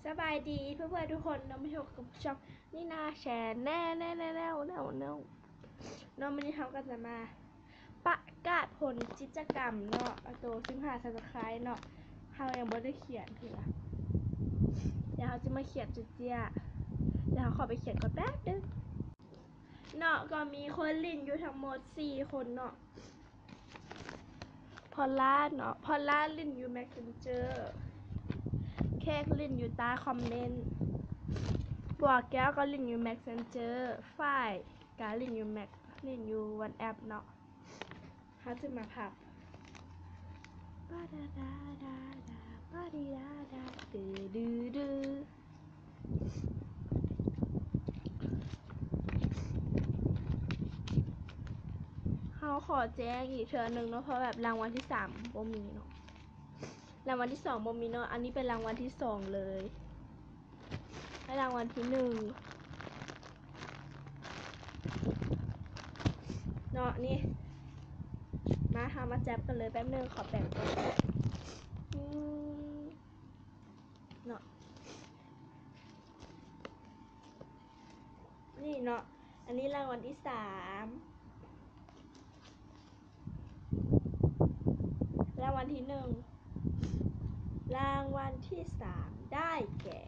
ສະບາຍດີເພື່ອນໆທຸກຄົນເນາະ ມາພົບກັບຊ່ອງນີນາແຊນແນວເນາະ. ມື້ນີ້ເຮົາກໍຈະມາປະກາດຜົນກິດຈະກຳເນາະ ໂຕສິບຫ້າ Subscribe ເນາະ. ເຮົາຍັງບໍ່ໄດ້ຂຽນເທື່ອ ດຽວເຮົາຈະມາຂຽນເຈ້ຍໆ ດຽວເຮົາຂໍໄປຂຽນກ່ອນແປັບໜຶ່ງເນາະ. ກໍມີຄົນຫຼິ້ນຢູ່ທັງໝົດສີ່ຄົນເນາະ. ພອລລາເນາະ ພອລລາຫຼິ້ນຢູ່ Messenger, ເຄັກຫຼິ້ນຢູ່ໃຕ້ຄອມເມັນ, ບົວແກ້ວກໍຫຼິ້ນຢູ່ Messenger, ຝ້າຍກໍຫຼິ້ນຢູ່ Mac ຫຼິ້ນຢູ່ WhatsApp ເນາະ. ເຮົາຈະມາພັບ ປາດາດາດາດາ ປາດີດາດາ ດືດູດູ. ເຮົາຂໍແຈ້ງອີກເທື່ອໜຶ່ງເນາະ ເພາະແບບລາງວັນທີສາມບໍ່ມີເນາະ ລາງວັນທີສອງບໍ່ມີເນາະ. ອັນນີ້ເປັນລາງວັນທີສອງເລີຍ ແລະລາງວັນທີໜຶ່ງເນາະ. ນີ້ ມາ ເຮົາມາຈັບກັນເລີຍ ແປັບໜຶ່ງ ຂໍແປງກ່ອນ ອືມ ເນາະ. ນີ້ເນາະ ອັນນີ້ລາງວັນທີສາມ ລາງວັນທີໜຶ່ງ ລາງວັນທີສາມໄດ້ແກ່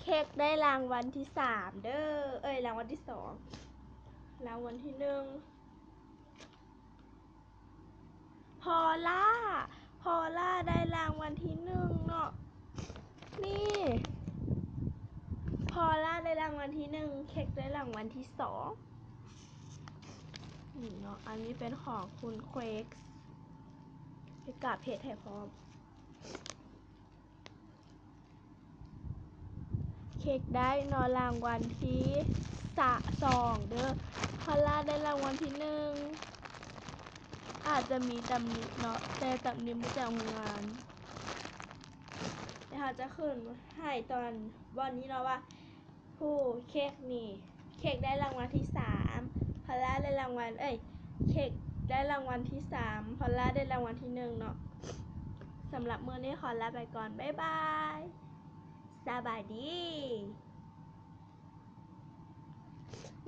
ເຄັກໄດ້ລາງວັນທີສາມເດີ ເອີຍ ລາງວັນທີສອງ ລາງວັນທີໜຶ່ງ ພອລລາ ພອລລາໄດ້ລາງວັນທີໜຶ່ງເນາະ. ນີ້ ພອລລາໄດ້ລາງວັນທີໜຶ່ງ ເຄັກໄດ້ລາງວັນທີສອງ ນີ້ເນາະ. ອັນນີ້ເປັນຂອງຄຸນເຄັກ ໄປກາບເພັດໃຫ້ພ້ອມ. ເຄັກໄດ້ເນາະ ລາງວັນທີສາ ສອງເດີ ພອລລາໄດ້ລາງວັນທີໜຶ່ງ ອາດຈະມີຕຳໜິເນາະ ແຕ່ຕຳໜິມາຈາກໂຮງງານ. ແລ້ວເຮົາຈະຂຶ້ນໃຫ້ຕອນບ່ອນນີ້ເນາະວ່າ ຜູ້ເຄັກນີ້ ເຄັກໄດ້ລາງວັນທີສາມ ພອລລາໄດ້ລາງວັນ ເອີຍ ເຄັກໄດ້ລາງວັນທີສາມ ພອລລາໄດ້ລາງວັນທີໜຶ່ງເນາະ. ສຳລັບມື້ນີ້ຂໍລາໄປກ່ອນ ບາຍບາຍ ສະບາຍດີ.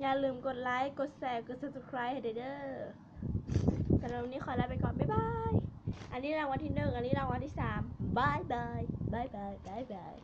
ຢ່າລືມກົດໄລ ກົດແຊ ກົດ Subscribe ໃຫ້ແດ່ເດີ. ສຳລັບມື້ນີ້ຂໍລາໄປກ່ອນ ບາຍບາຍ. ອັນນີ້ລາງວັນທີໜຶ່ງ ອັນນີ້ລາງວັນທີສາມ ບາຍບາຍ ບາຍບາຍ ບາຍບາຍ.